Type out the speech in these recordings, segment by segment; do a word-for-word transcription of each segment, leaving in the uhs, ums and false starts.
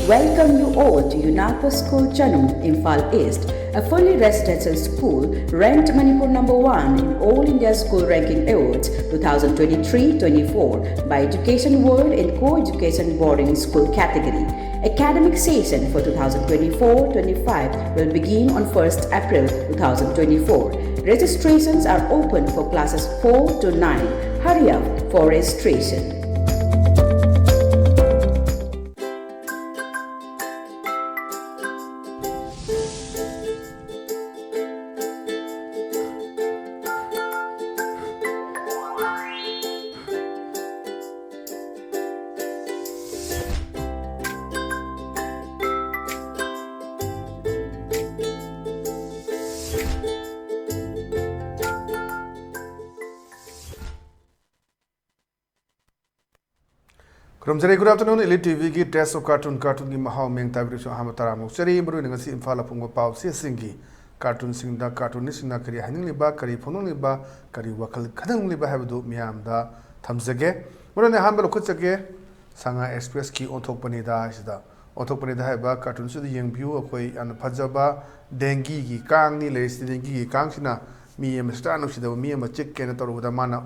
Welcome you all to UNACO School Chanum, Imphal East, a fully residential school ranked Manipur number one in All India School Ranking Awards two thousand twenty-three twenty-four by Education World in Co-Education Boarding School category. Academic session for two thousand twenty-four twenty-five will begin on first April two thousand twenty-four. Registrations are open for classes four to nine. Hurry up for registration. ꯈꯨꯔꯨꯝꯖꯔꯤ꯫ Good afternoon, Elite ꯇꯤꯚꯤꯒꯤ Taste of Cartoon, ꯀꯥꯔꯇꯨꯟꯒꯤ ꯃꯍꯥꯎ ꯃꯤꯡ ꯇꯥꯕꯤꯔꯤꯕꯁꯨ ꯑꯍꯥꯟꯕ ꯇꯔꯥꯃꯨꯛ ꯆꯔꯤ꯫ ꯃꯔꯨꯑꯣꯏꯅ ꯉꯁꯤ ꯏꯝꯐꯥꯜꯗ ꯐꯣꯡꯕ ꯄꯥꯎ ꯆꯦꯁꯤꯡꯒꯤ ꯀꯥꯔꯇꯨꯟꯁꯤꯡꯗ ꯀꯥꯔꯇꯨꯟꯅꯤꯁꯁꯤꯡꯅ ꯀꯔꯤ ꯍꯥꯏꯅꯤꯡꯂꯤꯕ, ꯀꯔꯤ ꯐꯣꯡꯗꯣꯛꯂꯤꯕ, ꯀꯔꯤ ꯋꯥꯈꯜ ꯈꯟꯍꯟꯅꯤꯡꯂꯤꯕ ꯍꯥꯏꯕꯗꯨ ꯃꯤꯌꯥꯝꯗ ꯊꯝꯖꯒꯦ꯫ ꯃꯔꯨꯑꯣꯏꯅ ꯑꯍꯥꯟꯕ ꯂꯧꯈꯠꯆꯒꯦ, ꯁꯉꯥꯏ ꯑꯦꯛꯁꯄ꯭ꯔꯦꯁꯀꯤ ꯑꯣꯟꯊꯣꯛꯄꯅꯤꯗ ꯍꯥꯏꯁꯤꯗ꯫ ꯑꯣꯟꯊꯣꯛꯄꯅꯤꯗ ꯍꯥꯏꯕ ꯀꯥꯔꯇꯨꯟꯁꯤꯗ ꯌꯦꯡꯕꯤꯌꯨ꯫ ꯑꯩꯈꯣꯏ ꯌꯥꯝꯅ ꯐꯖꯕ ꯗꯦꯡꯒꯤꯒꯤ ꯀꯥꯡꯅꯤ ꯂꯩꯔꯤꯁꯤ꯫ ꯗꯦꯡꯒꯤꯒꯤ ꯀꯥꯡꯁꯤꯅ ꯃꯤ ꯑꯃ, ꯁꯤꯇꯥ ꯅꯨꯡꯁꯤꯗꯕ ꯃꯤ ꯑꯃ ꯆꯤꯛꯀꯦꯅ ꯇꯧꯔꯨꯕꯗ ꯃꯥꯅ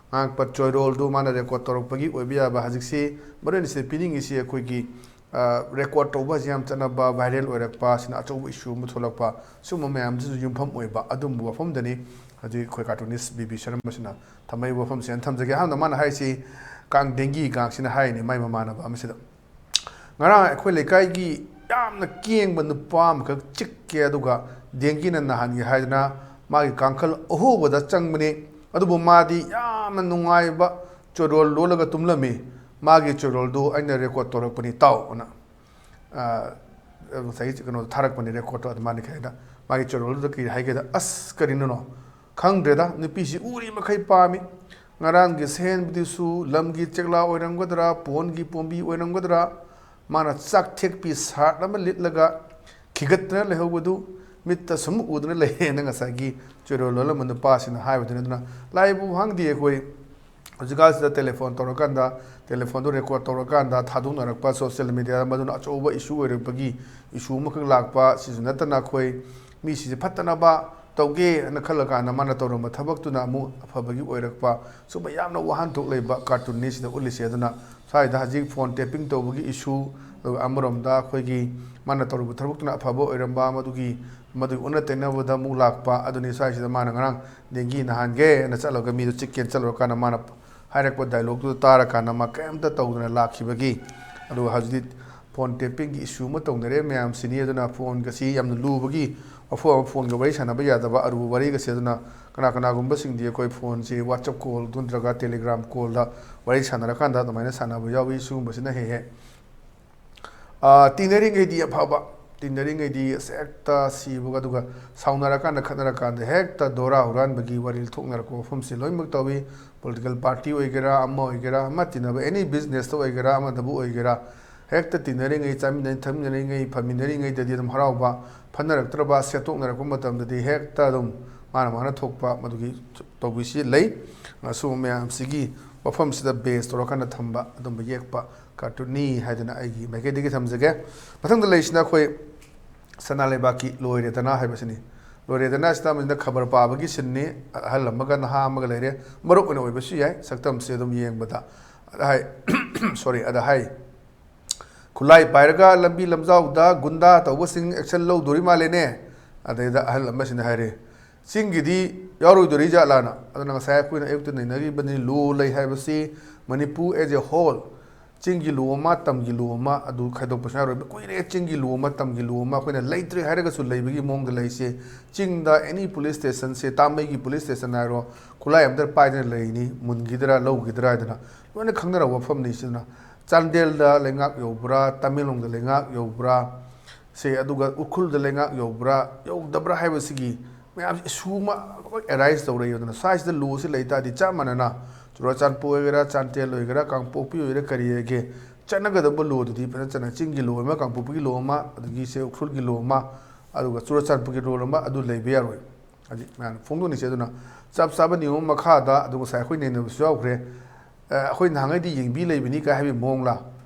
ꯉꯥꯡꯉꯛꯄ ꯆꯣꯏꯔꯣꯜꯗꯨ ꯃꯥꯅ ꯔꯦꯀꯣꯔꯠ ꯇꯧꯔꯛꯄꯒꯤ ꯑꯣꯏꯕ ꯌꯥꯕ꯫ ꯍꯧꯖꯤꯛꯁꯤ ꯃꯔꯨꯑꯣꯏꯅ ꯁꯤꯗ ꯄꯤꯅꯤꯡꯉꯤꯁꯤ ꯑꯩꯈꯣꯏꯒꯤ, ꯑ, ꯔꯦꯀꯣꯔꯠ ꯇꯧꯕ ꯍꯧꯖꯤꯛ ꯌꯥꯝ ꯆꯠꯅꯕ, ꯚꯥꯏꯔꯦꯜ ꯑꯣꯏꯔꯛꯄ, ꯁꯤꯅ ꯑꯆꯧꯕ ꯏꯁꯨ ꯑꯃ ꯊꯣꯛꯂꯛꯄ, ꯁꯤꯒꯨꯝꯕ ꯃꯌꯥꯝꯁꯤꯁꯨ ꯌꯨꯝꯐꯝ ꯑꯣꯏꯕ ꯑꯗꯨꯝꯕ ꯋꯥꯐꯝꯗꯅꯤ ꯍꯧꯖꯤꯛ ꯑꯩꯈꯣꯏ ꯀꯥꯔꯇꯨꯅꯤꯁ ꯕꯤ ꯕꯤ ꯁꯔꯃꯁꯤꯅ ꯊꯝꯃꯛꯏꯕ ꯋꯥꯐꯝꯁꯦ꯫ ꯑꯩꯅ ꯊꯝꯖꯒꯦ꯫ ꯑꯍꯥꯟꯕꯗ ꯃꯥꯅ ꯍꯥꯏꯁꯤ ꯀꯥꯡ, ꯗꯦꯡꯒꯤ ꯀꯥꯡꯁꯤꯅ ꯍꯥꯏꯔꯤꯅꯤ ꯃꯥꯏ ꯃꯃꯥꯟꯅꯕ ꯑꯃꯁꯤꯗ꯫ ꯉꯔꯥꯡ ꯑꯩꯈꯣꯏ ꯂꯩꯀꯥꯏꯒꯤ ꯌꯥꯝꯅ ꯀꯦꯡꯕ ꯅꯨꯄꯥ ꯑꯃꯈꯛ ꯆꯤꯛꯀꯦ, ꯑꯗꯨꯒ ꯗꯦꯡꯒꯤꯅ ꯅꯥꯍꯟꯒꯦ ꯍꯥꯏꯗꯅ ꯃꯥꯒꯤ ꯀꯥꯡꯈꯜ ꯑꯍꯣꯕꯗ ꯆꯪꯕꯅꯤ꯫ ꯑꯗꯨꯕꯨ ꯃꯥꯗꯤ ꯌꯥꯝꯅ ꯅꯨꯡꯉꯥꯏꯕ ꯆꯣꯏꯔꯣꯜ ꯂꯣꯜꯂꯒ ꯇꯨꯝꯂꯝꯃꯤ꯫ ꯃꯥꯒꯤ ꯆꯣꯏꯔꯣꯜꯗꯨ ꯑꯩꯅ ꯔꯦꯀꯣꯔꯠ ꯇꯧꯔꯛꯄꯅꯤ, ꯇꯥꯎ ꯑꯅ꯫ ꯑ, ꯉꯁꯥꯏꯒꯤ ꯀꯩꯅꯣꯗꯣ ꯊꯥꯔꯛꯄꯅꯤ, ꯔꯦꯀꯣꯔꯠꯇꯣ꯫ ꯑꯗꯨ ꯃꯥꯅ ꯀꯩ ꯍꯥꯏꯗ, ꯃꯥꯒꯤ ꯆꯣꯏꯔꯣꯜꯗꯨꯗ ꯀꯔꯤ ꯍꯥꯏꯒꯦꯗ, "ꯑꯁ, ꯀꯔꯤꯅꯣꯅꯣ? ꯈꯪꯗ꯭ꯔꯦꯗ, ꯅꯨꯄꯤꯁꯤ ꯎꯔꯤ ꯃꯈꯩ ꯄꯥꯝꯃꯤ꯫ ꯉꯔꯥꯡꯒꯤ ꯁꯦꯟꯕꯗꯨꯁꯨ ꯂꯝꯒꯤ ꯆꯦꯛꯂꯥ ꯑꯣꯏꯔꯝꯒꯗ꯭ꯔꯥ, ꯄꯣꯟꯒꯤ ꯄꯣꯝꯕꯤ ꯑꯣꯏꯔꯝꯒꯗ꯭ꯔꯥ, ꯃꯥꯅ ꯆꯥꯛꯊꯦꯛꯄꯤ ꯁꯥꯔꯠ ꯑꯃ ꯂꯤꯠꯂꯒ ꯈꯤꯒꯠꯇꯅ ꯂꯩꯍꯧꯕꯗꯨ ꯃꯤꯠꯇ ꯁꯨꯝ ꯎꯗꯨꯅ ꯂꯩꯌꯦꯅ" ꯉꯁꯥꯏꯒꯤ ꯆꯣꯏꯔꯣꯜ ꯂꯣꯜꯂꯝꯕ ꯅꯨꯄꯥꯁꯤꯅ ꯍꯥꯏꯕꯗꯨꯅꯤ꯫ ꯑꯗꯨꯅ ꯂꯥꯏꯕꯨ ꯍꯥꯡꯗꯦ ꯑꯩꯈꯣꯏ ꯍꯧꯖꯤꯛꯀꯥꯟꯁꯤꯗ ꯇꯦꯂꯤꯐꯣꯟ ꯇꯧꯔꯀꯥꯟꯗ, ꯇꯦꯂꯤꯐꯣꯟꯗꯨ ꯔꯦꯀꯣꯔꯗ ꯇꯧꯔꯀꯥꯟꯗ ꯊꯥꯗꯣꯛꯅꯔꯛꯄ ꯁꯣꯁꯤꯌꯦꯜ ꯃꯦꯗꯤꯌꯥꯗ, ꯃꯗꯨꯅ ꯑꯆꯧꯕ ꯏꯁꯨ ꯑꯣꯏꯔꯛꯄꯒꯤ ꯏꯁꯨ ꯑꯃꯈꯛ ꯂꯥꯛꯄ꯫ ꯁꯤꯁꯨ ꯅꯠꯇꯅ ꯑꯩꯈꯣꯏ ꯃꯤꯁꯤꯡꯁꯦ ꯐꯠꯇꯅꯕ ꯇꯧꯒꯦ ꯍꯥꯏꯅ ꯈꯜꯂꯀꯥꯟꯗ ꯃꯥꯅ ꯇꯧꯔꯝꯕ ꯊꯕꯛꯇꯨꯅ ꯑꯃꯨꯛ ꯑꯐꯕꯒꯤ ꯑꯣꯏꯔꯛꯄ, ꯁꯨꯝꯕ ꯌꯥꯝꯅ ꯋꯥꯍꯟꯊꯣꯛ ꯂꯩꯕ ꯀꯥꯔꯇꯨꯟꯅꯤ ꯁꯤꯗ ꯎꯠꯂꯤꯁꯦ꯫ ꯑꯗꯨꯅ ꯁ꯭ꯋꯥꯏꯗ ꯍꯧꯖꯤꯛ ꯐꯣꯟ ꯇꯦꯄꯤꯡ ꯇꯧꯕꯒꯤ ꯏꯁꯨ, ꯑꯗꯨꯒ ꯑꯃꯔꯣꯝꯗ ꯑꯩꯈꯣꯏꯒꯤ ꯃꯥꯅ ꯇꯧꯔꯤꯕ ꯊꯕꯛꯇꯨꯅ ꯑꯐꯕ ꯑꯣꯏꯔꯝꯕ, ꯃꯗꯨꯒꯤ, ꯃꯗꯨꯒꯤ ꯑꯣꯟꯅ ꯇꯩꯅꯕꯗ ꯑꯃꯨꯛ ꯂꯥꯛꯄ꯫ ꯑꯗꯨꯅꯤ ꯁ꯭ꯋꯥꯏꯁꯤꯗ ꯃꯥꯅ ꯉꯔꯥꯡ ꯗꯦꯡꯒꯤ ꯅꯍꯥꯟꯒꯦꯅ ꯆꯠꯂꯒ ꯃꯤꯗꯣ ꯆꯤꯛꯀꯦꯅ ꯆꯠꯂꯨꯔꯀꯥꯟꯗ ꯃꯥꯅ ꯍꯥꯏꯔꯛꯄ ꯗꯥꯏꯂꯣꯛꯇꯨꯗ ꯇꯥꯔꯀꯥꯟꯗ ꯃꯥ ꯀꯔꯤꯝꯇ ꯇꯧꯗꯅ ꯂꯥꯛꯈꯤꯕꯒꯤ꯫ ꯑꯗꯨꯒ ꯍꯧꯖꯤꯛꯇꯤ ꯐꯣꯟ ꯇꯦꯄꯤꯡꯒꯤ ꯏꯁꯨ ꯑꯃ ꯇꯧꯅꯔꯦ ꯃꯌꯥꯝꯁꯤꯅꯤ꯫ ꯑꯗꯨꯅ ꯐꯣꯟꯒꯁꯤ ꯌꯥꯝꯅ ꯂꯨꯕꯒꯤ ꯋꯥꯐꯝ ꯑꯃ, ꯐꯣꯟꯒ ꯋꯥꯔꯤ ꯁꯥꯟꯅꯕ ꯌꯥꯗꯕ ꯑꯔꯨꯕ ꯋꯥꯔꯤꯒꯁꯦ꯫ ꯑꯗꯨꯅ ꯀꯅꯥ ꯀꯅꯥꯒꯨꯝꯕꯁꯤꯡꯗꯤ ꯑꯩꯈꯣꯏ ꯐꯣꯟꯁꯤ WhatsApp ꯀꯣꯜ ꯅꯠꯇ꯭ꯔꯒ Telegram ꯀꯣꯜꯗ ꯋꯥꯔꯤ ꯁꯥꯟꯅꯔꯀꯥꯟꯗ ꯑꯗꯨꯃꯥꯏꯅ ꯁꯥꯟꯅꯕ ꯌꯥꯎꯏ꯫ ꯁꯤꯒꯨꯝꯕꯁꯤꯅ ꯍꯦꯛ ꯍꯦꯛ ꯑꯥ, ꯇꯤꯟꯅꯔꯤꯉꯩꯗꯤ ꯑꯐꯕ, ꯇꯤꯟꯅꯔꯤꯉꯩꯗꯤ ꯑꯁ ꯍꯦꯛꯇ ꯁꯤꯕꯒ, ꯑꯗꯨꯒ ꯁꯥꯎꯅꯔꯀꯥꯟꯗ, ꯈꯠꯅꯔꯀꯥꯟꯗ ꯍꯦꯛꯇ ꯗꯣꯔꯥ ꯍꯨꯔꯥꯟꯕꯒꯤ ꯋꯥꯔꯤ ꯊꯣꯛꯅꯔꯛꯄ ꯃꯐꯝꯁꯦ ꯂꯣꯏꯅꯃꯛ ꯇꯧꯏ꯫ ꯄꯣꯂꯤꯇꯤꯀꯦꯜ ꯄꯥꯔꯇꯤ ꯑꯣꯏꯒꯦꯔꯥ, ꯑꯃ ꯑꯣꯏꯒꯦꯔꯥ, ꯑꯃ ꯇꯤꯟꯅꯕ, ꯑꯦꯅꯤ ꯕꯤꯖꯤꯅꯦꯁꯇ ꯑꯣꯏꯒꯦꯔꯥ, ꯑꯃꯗꯕꯨ ꯑꯣꯏꯒꯦꯔꯥ, ꯍꯦꯛꯇ ꯇꯤꯟꯅꯔꯤꯉꯩ, ꯆꯥꯃꯤꯟꯅꯩ ꯊꯛꯃꯤꯟꯅꯔꯤꯉꯩ, ꯐꯝꯃꯤꯟꯅꯔꯤꯉꯩꯗꯗꯤ ꯑꯗꯨꯝ ꯍꯔꯥꯎꯕ, ꯐꯠꯅꯔꯛꯇ꯭ꯔꯕ, ꯁꯦꯠꯇꯣꯛꯅꯔꯛꯄ ꯃꯇꯝꯗꯗꯤ ꯍꯦꯛꯇ ꯑꯗꯨꯝ ꯃꯥꯅ ꯃꯥꯅ ꯊꯣꯛꯄ ꯃꯗꯨꯒꯤ ꯇꯧꯕꯤꯁꯤ ꯂꯩ꯫ ꯑꯁꯤꯒꯨꯝꯕ ꯃꯌꯥꯝꯁꯤꯒꯤ ꯋꯥꯐꯝꯁꯤꯗ ꯕꯦꯖ ꯇꯧꯔꯀꯥꯟꯗ ꯊꯝꯕ ꯑꯗꯨꯝꯕ ꯌꯦꯛꯄ ꯀꯥꯔꯇꯨꯟꯅꯤ ꯍꯥꯏꯗꯅ ꯑꯩꯒꯤ ꯃꯥꯏꯀꯩꯗꯒꯤ ꯊꯝꯖꯒꯦ꯫ ꯃꯊꯪꯗ ꯂꯩꯔꯤꯁꯤꯅ ꯑꯩꯈꯣꯏ ꯁꯅꯥ ꯂꯩꯕꯥꯛꯀꯤ ꯂꯣꯏꯔꯦꯗꯅ ꯍꯥꯏꯕꯁꯤꯅꯤ꯫ ꯂꯣꯏꯔꯦꯗꯅ ꯁꯤꯗ ꯑꯃꯁꯤꯅ ꯈꯕꯔ ꯄꯥꯕꯒꯤ ꯁꯤꯟꯅꯤ, ꯑꯍꯜ ꯑꯃꯒ ꯅꯍꯥ ꯑꯃꯒ ꯂꯩꯔꯦ, ꯃꯔꯨꯞ ꯑꯣꯏꯅ ꯑꯣꯏꯕꯁꯨ ꯌꯥꯏ, ꯁꯛꯇꯝꯁꯦ ꯑꯗꯨꯝ ꯌꯦꯡꯕꯗ꯫ ꯑꯗ ꯍꯥꯏ, ꯁꯣꯔꯤ, ꯑꯗ ꯍꯥꯏ, "ꯈꯨꯠꯂꯥꯏ ꯄꯥꯏꯔꯒ ꯂꯝꯕꯤ ꯂꯝꯖꯥꯎꯗ ꯒꯨꯟꯗꯥ ꯇꯧꯕꯁꯤꯡ ꯑꯦꯛꯁꯟ ꯂꯧꯗꯣꯔꯤ ꯃꯥꯜꯂꯦꯅꯦ"꯫ ꯑꯗꯩꯗ ꯑꯍꯜ ꯑꯃꯁꯤꯅ ꯍꯥꯏꯔꯦ, "ꯆꯤꯡꯒꯤꯗꯤ ꯌꯥꯎꯔꯣꯏꯗꯣꯔꯤ ꯖꯥꯠꯂꯥꯅ?" ꯑꯗꯨꯅ ꯉꯁꯥꯏ ꯑꯩꯈꯣꯏꯅ ꯑꯌꯨꯛꯇ ꯅꯩꯅꯈꯤꯕꯅꯤ, ꯂꯣ ꯂꯩ ꯍꯥꯏꯕꯁꯤ ꯃꯅꯤꯄꯨꯔ as a whole, ꯆꯤꯡꯒꯤ ꯂꯣ ꯑꯃ, ꯇꯝꯒꯤ ꯂꯣ ꯑꯃ, ꯑꯗꯨ ꯈꯥꯏꯗꯣꯛꯄꯁꯨ ꯌꯥꯔꯣꯏ꯫ ꯀꯨꯏꯔꯦ ꯆꯤꯡꯒꯤ ꯂꯣ ꯑꯃ, ꯇꯝꯒꯤ ꯂꯣ ꯑꯃ, ꯑꯩꯈꯣꯏꯅ ꯂꯩꯇ꯭ꯔꯦ ꯍꯥꯏꯔꯒꯁꯨ ꯂꯩꯕꯒꯤ ꯃꯑꯣꯡꯗ ꯂꯩꯁꯦ꯫ ꯆꯤꯡꯗ ꯑꯦꯅꯤ ꯄꯨꯂꯤꯁ ꯁ꯭ꯇꯦꯁꯟꯁꯦ, ꯇꯥꯃꯩꯒꯤ ꯄꯨꯂꯤꯁ ꯁ꯭ꯇꯦꯁꯟ ꯍꯥꯏꯔꯣ, ꯈꯨꯠꯂꯥꯏ ꯑꯃꯗ ꯄꯥꯏꯗꯅ ꯂꯩꯅꯤ, ꯃꯨꯟꯈꯤꯗ꯭ꯔꯥ, ꯂꯧꯈꯤꯗ꯭ꯔꯥ ꯍꯥꯏꯗꯅ ꯂꯣꯏꯅ ꯈꯪꯅꯔꯕ ꯋꯥꯐꯝꯅꯤ꯫ ꯁꯤꯅ ꯆꯥꯟꯗꯦꯜꯗ ꯂꯩꯉꯥꯛ ꯌꯧꯕ꯭ꯔꯥ, ꯇꯃꯦꯡꯂꯣꯡꯗ ꯂꯩꯉꯥꯛ ꯌꯧꯕ꯭ꯔꯥ, ꯁꯦ, ꯑꯗꯨꯒ ꯎꯈ꯭ꯔꯨꯜꯗ ꯂꯩꯉꯥꯛ ꯌꯧꯕ꯭ꯔꯥ, ꯌꯧꯗꯕ꯭ꯔꯥ ꯍꯥꯏꯕꯁꯤꯒꯤ ꯃꯌꯥꯝꯁꯤ ꯏꯁꯨ ꯑꯃ ꯑꯦꯔꯥꯏꯁ ꯇꯧꯔꯛꯏ꯫ ꯑꯗꯨꯅ ꯁ꯭ꯋꯥꯏꯁꯤꯗ ꯂꯣꯁꯤ ꯂꯩ ꯇꯥꯔꯗꯤ ꯆꯞ ꯃꯥꯟꯅꯅ ꯆꯨꯔꯥꯆꯥꯟꯄꯨꯔ ꯑꯣꯏꯒꯦꯔꯥ, ꯆꯥꯟꯗꯦꯜ ꯑꯣꯏꯒꯦꯔꯥ, ꯀꯥꯡꯄꯣꯛꯄꯤ ꯑꯣꯏꯒꯦꯔꯥ, ꯀꯔꯤ ꯑꯣꯏꯒꯦ, ꯆꯠꯅꯒꯗꯕ ꯂꯣꯗꯨꯗꯤ ꯐꯖꯅ ꯆꯠꯅ, ꯆꯤꯡꯒꯤ ꯂꯣ ꯑꯃ, ꯀꯥꯡꯄꯣꯛꯄꯤꯒꯤ ꯂꯣ ꯑꯃ, ꯑꯗꯒꯤ ꯁꯦ ꯎꯈ꯭ꯔꯨꯜꯒꯤ ꯂꯣ ꯑꯃ, ꯑꯗꯨꯒ ꯆꯨꯔꯥꯆꯥꯟꯄꯨꯔꯒꯤ ꯂꯣ ꯑꯃ, ꯑꯗꯨ ꯂꯩꯕ ꯌꯥꯔꯣꯏ꯫ ꯍꯧꯖꯤꯛ ꯃꯌꯥꯝꯅ ꯐꯣꯡꯗꯣꯛꯅꯤꯡꯁꯦ꯫ ꯑꯗꯨꯅ ꯆꯞ ꯆꯥꯕ ꯅꯤꯌꯣꯝ ꯃꯈꯥꯗ, ꯑꯗꯨ ꯉꯁꯥꯏ ꯑꯩꯈꯣꯏ ꯅꯩꯅꯕꯁꯨ ꯌꯥꯎꯈ꯭ꯔꯦ, ꯑ, ꯑꯩꯈꯣꯏ ꯅꯍꯥꯟꯉꯩꯗꯤ ꯌꯦꯡꯕꯤ ꯂꯩꯕꯅꯤ ꯀꯥꯏ ꯍꯥꯏꯕꯒꯤ ꯃꯑꯣꯡꯂ?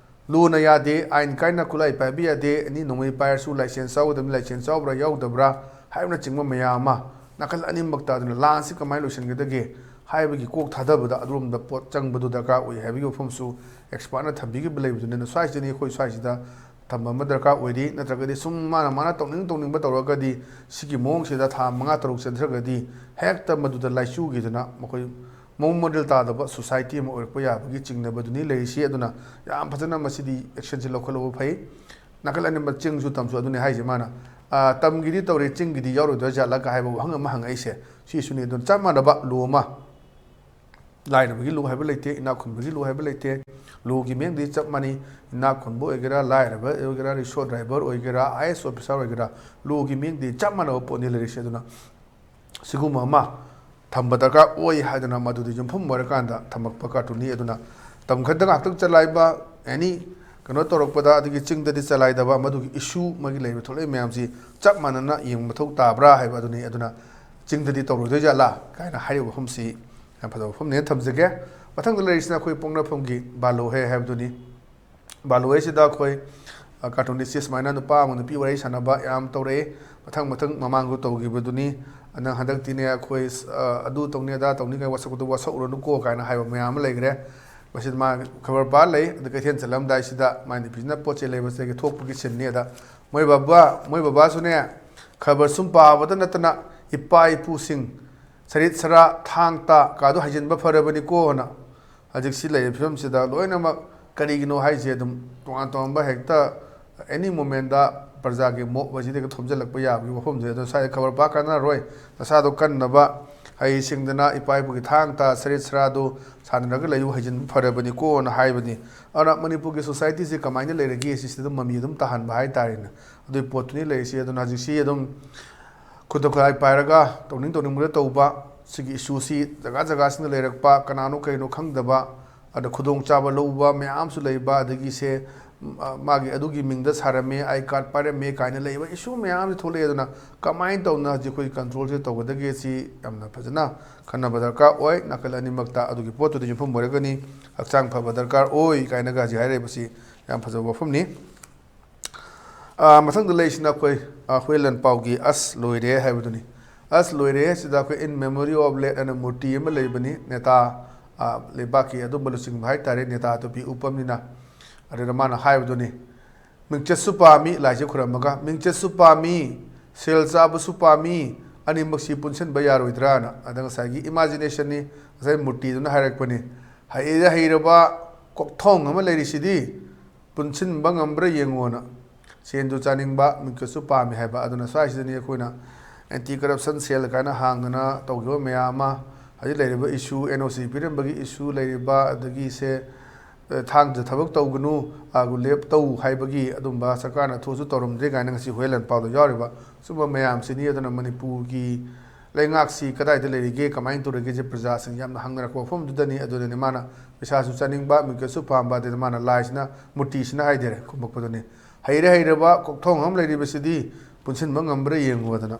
ꯂꯣꯅ ꯌꯥꯗꯦ, ꯑꯥꯏꯟ ꯀꯥꯏꯅ ꯈꯨꯠꯂꯥꯏ ꯄꯥꯏꯕ ꯌꯥꯗꯦ, ꯑꯦꯅꯤ ꯅꯣꯡꯃꯩ ꯄꯥꯏꯔꯁꯨ ꯂꯥꯏꯁꯦꯟꯁ ꯌꯥꯎꯒꯗꯕꯅꯤ, ꯂꯥꯏꯁꯦꯟꯁ ꯌꯥꯎꯕ꯭ꯔꯥ ꯌꯥꯎꯗꯕ꯭ꯔꯥ ꯍꯥꯏꯕꯅꯆꯤꯡꯕ ꯃꯌꯥꯝ ꯑꯃ ꯅꯥꯀꯜ ꯑꯅꯤꯃꯛꯇ꯫ ꯑꯗꯨꯅ ꯂꯥꯟꯁꯤ ꯀꯃꯥꯏꯅ ꯂꯣꯏꯁꯤꯟꯒꯗꯒꯦ ꯍꯥꯏꯕꯒꯤ ꯀꯣꯛ ꯊꯥꯗꯕꯗ, ꯑꯗꯨꯔꯣꯝꯗ ꯄꯣꯠ ꯆꯪꯕꯗꯨ ꯗꯔꯀꯥꯔ ꯑꯣꯏ ꯍꯥꯏꯕꯒꯤ ꯋꯥꯐꯝꯁꯨ ꯑꯦꯛꯁꯄꯥꯔꯠꯅ ꯊꯝꯕꯤꯈꯤꯕ ꯂꯩꯕꯗꯨꯅꯤꯅ, ꯁ꯭ꯋꯥꯏꯁꯤꯗꯅꯤ ꯑꯩꯈꯣꯏ ꯁ꯭ꯋꯥꯏꯁꯤꯗ ꯊꯝꯕ ꯑꯃ ꯗꯔꯀꯥꯔ ꯑꯣꯏꯔꯤ꯫ ꯅꯠꯇ꯭ꯔꯒꯗꯤ ꯁꯨꯝ ꯃꯥꯅ ꯃꯥꯅ ꯇꯧꯅꯤꯡ ꯇꯧꯅꯤꯡꯕ ꯇꯧꯔꯒꯗꯤ ꯁꯤꯒꯤ ꯃꯑꯣꯡꯁꯤꯗ ꯊꯥ ꯃꯉꯥ ꯇꯔꯨꯛ ꯆꯦꯟꯊꯔꯒꯗꯤ ꯍꯦꯛꯇ ꯃꯗꯨꯗ ꯂꯥꯏꯆꯨꯈꯤꯗꯅ ꯃꯈꯣꯏ ꯃꯑꯣꯡ ꯃꯔꯤꯜ ꯇꯥꯗꯕ ꯁꯣꯁꯥꯏꯇꯤ ꯑꯃ ꯑꯣꯏꯔꯛꯄ ꯌꯥꯕꯒꯤ ꯆꯤꯡꯅꯕꯗꯨꯅꯤ ꯂꯩꯔꯤꯁꯤ꯫ ꯑꯗꯨꯅ ꯌꯥꯝ ꯐꯖꯅ ꯃꯁꯤꯗꯤ ꯑꯦꯛꯁꯟꯁꯤ ꯂꯧꯈꯠꯍꯧꯕ ꯐꯩ꯫ ꯅꯥꯀꯜ ꯑꯅꯤꯃꯛ ꯆꯤꯡꯁꯨ ꯇꯝꯁꯨ ꯑꯗꯨꯅꯤ ꯍꯥꯏꯁꯦ ꯃꯥꯅ꯫ ꯑ, ꯇꯝꯒꯤꯗꯤ ꯇꯧꯔꯦ, ꯆꯤꯡꯒꯤꯗꯤ ꯌꯥꯎꯔꯣꯏꯗꯣꯏ ꯖꯥꯠꯂꯒ ꯍꯥꯏꯕ ꯋꯥꯍꯪ ꯑꯃ ꯍꯪꯉꯛꯏꯁꯦ ꯁꯤꯁꯨꯅꯤ꯫ ꯑꯗꯨꯅ ꯆꯞ ꯃꯥꯟꯅꯕ ꯂꯣ ꯑꯃ, ꯂꯥꯏꯔꯕꯒꯤ ꯂꯣ ꯍꯥꯏꯕ ꯂꯩꯇꯦ, ꯏꯅꯥꯛ ꯈꯨꯟꯕꯒꯤ ꯂꯣ ꯍꯥꯏꯕ ꯂꯩꯇꯦ꯫ ꯂꯣꯒꯤ ꯃꯤꯠꯌꯦꯡꯗꯤ ꯆꯞ ꯃꯥꯟꯅꯩ꯫ ꯏꯅꯥꯛ ꯈꯨꯟꯕ ꯑꯣꯏꯒꯦꯔꯥ, ꯂꯥꯏꯔꯕ ꯑꯣꯏꯒꯦꯔꯥ, ꯔꯤꯁꯣ ꯗ꯭ꯔꯥꯏꯚꯔ ꯑꯣꯏꯒꯦꯔꯥ, ꯑꯥꯏ ꯑꯦꯁ ꯑꯣꯐꯤꯁꯥꯔ ꯑꯣꯏꯒꯦꯔꯥ, ꯂꯣꯒꯤ ꯃꯤꯠꯌꯦꯡꯗꯤ ꯆꯞ ꯃꯥꯟꯅꯕ ꯄꯣꯠꯅꯤ ꯂꯩꯔꯤꯁꯦ꯫ ꯑꯗꯨꯅ ꯁꯤꯒꯨꯝꯕ ꯑꯃ ꯊꯝꯕ ꯗꯔꯀꯥꯔ ꯑꯣꯏ ꯍꯥꯏꯗꯅ ꯃꯗꯨꯗ ꯌꯨꯝꯐꯝ ꯑꯣꯏꯔꯀꯥꯟꯗ ꯊꯝꯃꯛꯄ ꯀꯥꯔꯇꯨꯟꯅꯤ꯫ ꯑꯗꯨꯅ ꯇꯝ ꯈꯛꯇ ꯉꯥꯛꯇꯪ ꯆꯂꯥꯏꯕ, ꯑꯦꯅꯤ ꯀꯩꯅꯣ ꯇꯧꯔꯛꯄꯗ, ꯑꯗꯒꯤ ꯆꯤꯡꯗꯗꯤ ꯆꯂꯥꯏꯗꯕ, ꯃꯗꯨꯒꯤ ꯏꯁꯨ ꯑꯃꯒꯤ ꯂꯩꯕ ꯊꯣꯛꯂꯛꯏ ꯃꯌꯥꯝꯁꯤ ꯆꯞ ꯃꯥꯟꯅꯅ ꯌꯦꯡꯕ ꯃꯊꯧ ꯇꯥꯕ꯭ꯔꯥ ꯍꯥꯏꯕ ꯑꯗꯨꯅꯤ꯫ ꯑꯗꯨꯅ ꯆꯤꯡꯗꯗꯤ ꯇꯧꯔꯣꯏꯗꯣꯏ ꯖꯥꯠꯂꯥ ꯀꯥꯏꯅ ꯍꯥꯏꯔꯤꯕ ꯋꯥꯐꯝꯁꯤ ꯌꯥꯝ ꯐꯖꯕ ꯋꯥꯐꯝꯅꯦꯅ ꯊꯝꯖꯒꯦ꯫ ꯃꯊꯪꯗ ꯂꯩꯔꯤꯁꯤꯅ ꯑꯩꯈꯣꯏ ꯄꯣꯛꯅꯐꯝꯒꯤ ꯕꯥꯂꯣꯍꯦ ꯍꯥꯏꯕꯗꯨꯅꯤ꯫ ꯕꯥꯂꯣꯍꯦꯁꯤꯗ ꯑꯩꯈꯣꯏ, ꯑ, ꯀꯥꯔꯇꯨꯟ ꯏꯁꯇꯦꯖ ꯁꯨꯃꯥꯏꯅ ꯅꯨꯄꯥ ꯑꯃꯒ ꯅꯨꯄꯤ ꯋꯥꯔꯤ ꯁꯥꯟꯅꯕ ꯌꯥꯝ ꯇꯧꯔꯛꯑꯦ꯫ ꯃꯊꯪ ꯃꯊꯪ ꯃꯃꯥꯡꯁꯨ ꯇꯧꯈꯤꯕꯗꯨꯅꯤ꯫ ꯑꯗꯨꯅ ꯍꯟꯗꯛꯇꯤꯅꯦ ꯑꯩꯈꯣꯏ, ꯑ, ꯑꯗꯨ ꯇꯧꯅꯤ ꯑꯗꯥ ꯇꯧꯅꯤ ꯀꯥꯏꯅ ꯋꯥꯁꯛꯄꯗꯨ ꯋꯥꯁꯛꯎꯔꯅꯨꯀꯣ ꯀꯥꯏꯅ ꯍꯥꯏꯕ ꯃꯌꯥꯝ ꯑꯃ ꯂꯩꯈ꯭ꯔꯦ꯫ ꯃꯁꯤꯗ ꯃꯥ ꯈꯕꯔ ꯄꯥ ꯂꯩ꯫ ꯑꯗꯨ ꯀꯩꯊꯦꯜ ꯆꯠꯂꯝꯗꯥꯏꯁꯤꯗ ꯃꯥꯏ ꯅꯨꯄꯤꯁꯤꯅ ꯄꯣꯠ ꯆꯩ ꯂꯩꯕꯁꯤꯗꯒꯤ ꯊꯣꯛꯄꯒꯤ ꯁꯤꯟꯅꯤ꯫ ꯑꯗ ꯃꯣꯏ ꯕꯕꯥ, ꯃꯣꯏ ꯕꯕꯥꯁꯨꯅꯦ ꯈꯕꯔ ꯁꯨꯝ ꯄꯥꯕꯗ ꯅꯠꯇꯅ ꯏꯄꯥ ꯏꯄꯨꯁꯤꯡ ꯁꯔꯤꯠ ꯁꯔꯥ ꯊꯥꯡ ꯇꯥ ꯀꯥꯗꯣ ꯍꯩꯖꯤꯟꯕ ꯐꯔꯕꯅꯤꯀꯣꯅ ꯍꯧꯖꯤꯛꯁꯤ ꯂꯩꯔꯤꯕ ꯐꯤꯕꯝꯁꯤꯗ ꯂꯣꯏꯅꯃꯛ ꯀꯔꯤꯒꯤꯅꯣ ꯍꯥꯏꯁꯦ ꯑꯗꯨꯝ ꯇꯣꯉꯥꯟ ꯇꯣꯉꯥꯟꯕ ꯍꯦꯛꯇ ꯑꯦꯅꯤ ꯃꯣꯃꯦꯟꯗ ꯄ꯭ꯔꯖꯥꯒꯤ ꯃꯣꯞ ꯑꯁꯤꯗ ꯍꯦꯛꯇ ꯊꯣꯝꯖꯤꯜꯂꯛꯄ ꯌꯥꯕꯒꯤ ꯋꯥꯐꯝꯁꯦ꯫ ꯑꯗꯣ ꯁ꯭ꯋꯥꯏꯗ ꯈꯕꯔ ꯄꯥ ꯀꯥꯟꯅꯔꯣꯏ, ꯅꯁꯥꯗꯣ ꯀꯟꯅꯕ ꯍꯩ ꯁꯤꯡꯗꯅ ꯏꯄꯥ ꯏꯄꯨꯒꯤ ꯊꯥꯡ ꯇꯥ ꯁꯔꯤꯠ ꯁꯔꯥꯗꯨ ꯁꯥꯟꯅꯔꯒ ꯂꯩꯌꯨ, ꯍꯩꯖꯤꯟꯕ ꯐꯔꯕꯅꯤꯀꯣꯅ ꯍꯥꯏꯕꯅꯤ꯫ ꯑꯗꯨꯅ ꯃꯅꯤꯄꯨꯔꯒꯤ ꯁꯣꯁꯥꯏꯇꯤꯁꯤ ꯀꯃꯥꯏꯅ ꯂꯩꯔꯒꯦ ꯁꯤꯁꯤꯗ ꯃꯃꯤ ꯑꯗꯨꯝ ꯇꯥꯍꯟꯕ ꯍꯥꯏꯇꯥꯔꯦꯅꯦ꯫ ꯑꯗꯨꯒꯤ ꯄꯣꯠꯇꯨꯅꯤ ꯂꯩꯔꯤꯁꯤ꯫ ꯑꯗꯨꯅ ꯍꯧꯖꯤꯛꯁꯤ ꯑꯗꯨꯝ ꯈꯨꯠꯇ ꯈꯨꯠꯂꯥꯏ ꯄꯥꯏꯔꯒ ꯇꯧꯅꯤꯡ ꯇꯧꯅꯤꯡꯕꯗ ꯇꯧꯕ, ꯁꯤꯒꯤ ꯏꯁꯨꯁꯤ ꯖꯒꯥ ꯖꯒꯥꯁꯤꯡꯗ ꯂꯩꯔꯛꯄ, ꯀꯅꯥꯅꯣ ꯀꯩꯅꯣ ꯈꯪꯗꯕ, ꯑꯗ ꯈꯨꯗꯣꯡꯆꯥꯕ ꯂꯧꯕ ꯃꯌꯥꯝꯁꯨ ꯂꯩꯕ, ꯑꯗꯒꯤ ꯁꯦ ꯃꯥꯒꯤ ꯑꯗꯨꯒꯤ ꯃꯤꯡꯗ ꯁꯥꯔꯝꯃꯦ, ꯑꯥꯏ ꯀꯥꯔꯗ ꯄꯥꯏꯔꯝꯃꯦ ꯀꯥꯏꯅ ꯂꯩꯕ ꯏꯁꯨ ꯃꯌꯥꯝꯁꯦ ꯊꯣꯛꯂꯛꯑꯦ꯫ ꯑꯗꯨꯅ ꯀꯃꯥꯏꯅ ꯇꯧꯅ ꯍꯧꯖꯤꯛ ꯑꯩꯈꯣꯏ ꯀꯟꯇ꯭ꯔꯣꯜꯁꯦ ꯇꯧꯒꯗꯒꯦ, ꯁꯤ ꯌꯥꯝꯅ ꯐꯖꯅ ꯈꯟꯅꯕ ꯗꯔꯀꯥꯔ ꯑꯣꯏ꯫ ꯅꯥꯀꯜ ꯑꯅꯤꯃꯛꯇ ꯑꯗꯨꯒꯤ ꯄꯣꯠꯇꯨꯗ ꯌꯨꯝꯐꯝ ꯑꯣꯏꯔꯒꯅꯤ꯫ ꯍꯛꯆꯥꯡ ꯐꯕ ꯗꯔꯀꯥꯔ ꯑꯣꯏ ꯀꯥꯏꯅꯒ ꯍꯧꯖꯤꯛ ꯍꯥꯏꯔꯛꯏꯕꯁꯤ ꯌꯥꯝ ꯐꯖꯕ ꯋꯥꯐꯝꯅꯤ꯫ ꯑ, ꯃꯊꯪꯗ ꯂꯩꯔꯤꯁꯤꯅ ꯑꯩꯈꯣꯏ, ꯑ, ꯍꯨꯌꯦꯟ ꯂꯥꯟꯄꯥꯎꯒꯤ "ꯑꯁ ꯂꯣꯏꯔꯦ" ꯍꯥꯏꯕꯗꯨꯅꯤ꯫ "ꯑꯁ ꯂꯣꯏꯔꯦ" ꯁꯤꯗ ꯑꯩꯈꯣꯏ "In Memory of Late" ꯑꯅ ꯃꯨꯔꯇꯤ ꯑꯃ ꯂꯩꯕꯅꯤ, ꯅꯦꯇꯥ, ꯑ, ꯂꯩꯕꯥꯛꯀꯤ ꯑꯗꯨꯝꯕ ꯂꯨꯆꯤꯡꯕ ꯍꯥꯏꯇꯥꯔꯦ, ꯅꯦꯇꯥ ꯇꯨꯄꯤ ꯎꯞꯄ ꯑꯃꯅꯤꯅ꯫ ꯑꯗꯨꯗ ꯃꯥꯅ ꯍꯥꯏꯕꯗꯨꯅꯤ, "ꯃꯤꯡꯆꯠꯁꯨ ꯄꯥꯝꯃꯤ", ꯂꯥꯏꯁꯦ ꯈꯨꯔꯝꯃꯒ, "ꯃꯤꯡꯆꯠꯁꯨ ꯄꯥꯝꯃꯤ, ꯁꯦꯜ ꯆꯥꯕꯁꯨ ꯄꯥꯝꯃꯤ, ꯑꯅꯤꯃꯛꯁꯤ ꯄꯨꯟꯁꯤꯟꯕ ꯌꯥꯔꯣꯏꯗ꯭ꯔꯥꯅ"꯫ ꯑꯗ ꯉꯁꯥꯏꯒꯤ ꯏꯃꯥꯖꯤꯅꯦꯁꯟꯅꯤ, ꯉꯁꯥꯏ ꯃꯨꯔꯇꯤꯗꯨꯅ ꯍꯥꯏꯔꯛꯄꯅꯤ꯫ ꯍꯩꯔ ꯍꯩꯔꯕ ꯀꯣꯛꯊꯣꯡ ꯑꯃ ꯂꯩꯔꯤꯁꯤꯗꯤ, ꯄꯨꯟꯁꯤꯟꯕ ꯉꯝꯕ꯭ꯔꯥ ꯌꯦꯡꯉꯣꯅ꯫ ꯁꯦꯟꯁꯨ ꯆꯥꯅꯤꯡꯕ, ꯃꯤꯡꯆꯠꯁꯨ ꯄꯥꯝꯃꯤ ꯍꯥꯏꯕ꯫ ꯑꯗꯨꯅ ꯁ꯭ꯋꯥꯏꯁꯤꯗꯅꯤ ꯑꯩꯈꯣꯏꯅ ꯑꯦꯟꯇꯤ ꯀꯔꯞꯁꯟ ꯁꯦꯜ ꯀꯥꯏꯅ ꯍꯥꯡꯗꯅ ꯇꯧꯈꯤꯕ ꯃꯌꯥꯝ ꯑꯃ, ꯍꯧꯖꯤꯛ ꯂꯩꯔꯤꯕ ꯏꯁꯨ, ꯑꯦꯟ ꯑꯣ ꯁꯤ ꯄꯤꯔꯝꯕꯒꯤ ꯏꯁꯨ ꯂꯩꯔꯤꯕ, ꯑꯗꯒꯤ ꯁꯦ, ꯑ, ꯊꯥꯡꯖ ꯊꯕꯛ ꯇꯧꯒꯅꯨ, ꯑꯥꯒꯨ ꯂꯦꯞ ꯇꯧ ꯍꯥꯏꯕꯒꯤ ꯑꯗꯨꯝꯕ ꯁꯔꯀꯥꯔꯅ ꯊꯣꯛꯑꯁꯨ ꯇꯧꯔꯝꯗ꯭ꯔꯦ ꯀꯥꯏꯅ ꯉꯁꯤ ꯍꯨꯌꯦꯟ ꯂꯥꯟꯄꯥꯎꯗ ꯌꯥꯎꯔꯤꯕ ꯁꯨꯝꯕ ꯃꯌꯥꯝꯁꯤꯅꯤ꯫ ꯑꯗꯨꯅ ꯃꯅꯤꯄꯨꯔꯒꯤ ꯂꯩꯉꯥꯛꯁꯤ ꯀꯗꯥꯏꯗ ꯂꯩꯔꯤꯒꯦ, ꯀꯃꯥꯏꯅ ꯇꯧꯔꯤꯒꯦꯁꯦ ꯄ꯭ꯔꯖꯥꯁꯤꯡ ꯌꯥꯝꯅ ꯍꯪꯅꯔꯛꯄ ꯋꯥꯐꯝꯗꯨꯗꯅꯤ꯫ ꯑꯗꯨꯅꯅꯤ ꯃꯥꯅ ꯄꯩꯁꯥꯁꯨ ꯆꯥꯅꯤꯡꯕ, ꯃꯤꯡꯆꯠꯁꯨ ꯄꯥꯝꯕ, ꯑꯗꯨꯗ ꯃꯥꯅ ꯂꯥꯏꯁꯤꯅ, ꯃꯨꯔꯇꯤꯁꯤꯅ ꯍꯥꯏꯗꯔꯦ ꯈꯨꯝꯃꯛꯄꯗꯨꯅꯤ꯫ "ꯍꯩꯔ ꯍꯩꯔꯕ ꯀꯣꯛꯊꯣꯡ ꯑꯃ ꯂꯩꯔꯤꯕꯁꯤꯗꯤ ꯄꯨꯟꯁꯤꯟꯕ ꯉꯝꯕ꯭ꯔꯥ ꯌꯦꯡꯉꯨ" ꯍꯥꯏꯗꯅ꯫